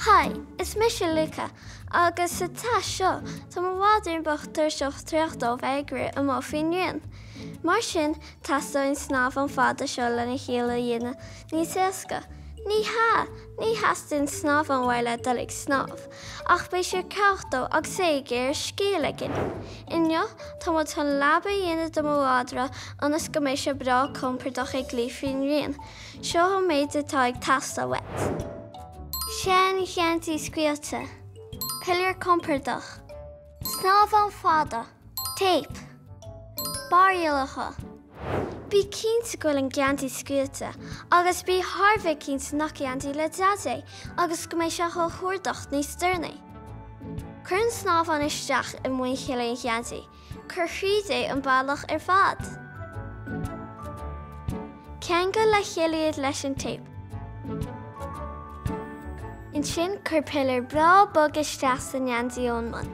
Haigh, is mise Luca, agus sa tasc seo, tá mo mhadra bocht tuirseach traochta ó bheith ag rith amuigh faoin ngrian. Mar sin, teastaíonn snámhán fada seo lena shaol a dhéanamh níos éasca. Ní hea, ní theastaíonn snámhán uaidh le dul ag snámh, ach beidh sé cabhrach dó agus é ag iarraidh scéal éigin. Inniu, tá muid chun leaba a dhéanamh do mo mhadra ionas go mbeidh sé breá compordach ag luí faoin ngrian. Seo an méid atá ag teastáil uait. Sean-gheansaí scaoilte. Piléar compordach. Snámhán fada. Téip. Barriallacha. Bí cinnte go bhfuil an geansaí scaoilte agus bí thar a bheith cinnte nach geansaí le Daid é agus go mbeidh sé chomh hordach níos deireanaí. Cuir an snámhán isteach i muinchille an gheansaí. Cuir thríd é an bealach ar fad. Ceangail le chéile iad leis an téip. Ansin cuir piléar breá bog isteach sa ngeansaí ón mbun.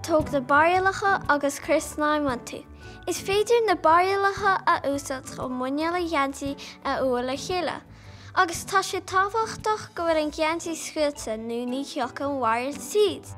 Tóg na barriallacha agus cuir snaidhm iontu. Is féidir na barriallacha a úsáid chun muineál an gheansaí a fhuáil le chéile. Agus tá sé tábhachtach go bhfuil an geansaí scaoilte nó ní thiocfaidh an bharriall tríd.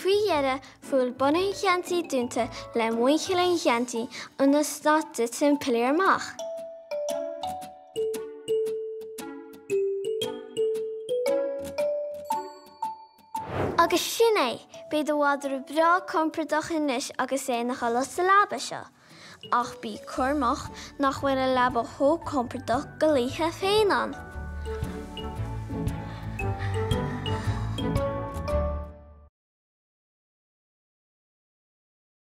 Faoi dheireadh, buail bun an gheansaí dúnta le muinchille an gheansaí ionas nach dtiteann an piléar amach. Agus sin é! Beidh do mhadra breá compordach anois agus é ina chodladh sa leaba seo. Ach bí cúramach nach bhfuil an leaba chomh compordach go luífeá féin ann!